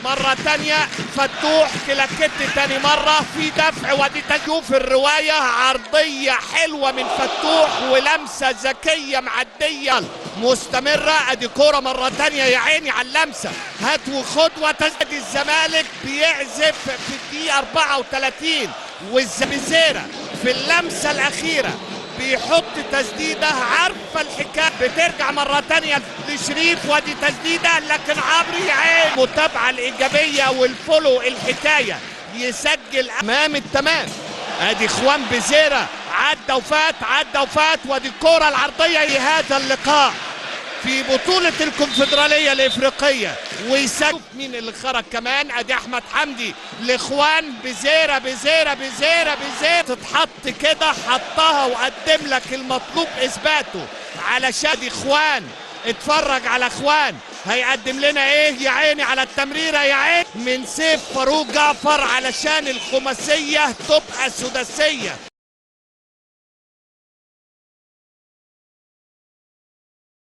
مرة تانية فتوح كلاكيت تاني مرة في دفع، ودي تشوف الرواية عرضية حلوة من فتوح ولمسة ذكية معدية مستمرة. ادي كورة مرة تانية يا عيني على اللمسة، هات وخد وتسدي. الزمالك بيعزف في الدقيقة 34، والزبيزيرة في اللمسة الأخيرة بيحط تسديدة، عارفة الحكاية، بترجع مرة تانية لشريف وادي تسديدة لكن عمرو عين. متابعة الإيجابية والفولو الحكاية، يسجل أمام التمام. ادي خوان بزيرة عدى وفات، عدى وفات، وادي الكرة العرضية لهذا اللقاء في بطولة الكونفدرالية الإفريقية. ويسجل مين اللي خرج كمان؟ ادي احمد حمدي لاخوان بزيرة بزيرة بزيرة بزيرة، تتحط كده، حطها وقدم لك المطلوب اثباته علشان اخوان. اتفرج على اخوان هيقدم لنا ايه، يا عيني على التمريرة يا عيني من سيف فاروق جعفر علشان الخماسية تبقى سداسية.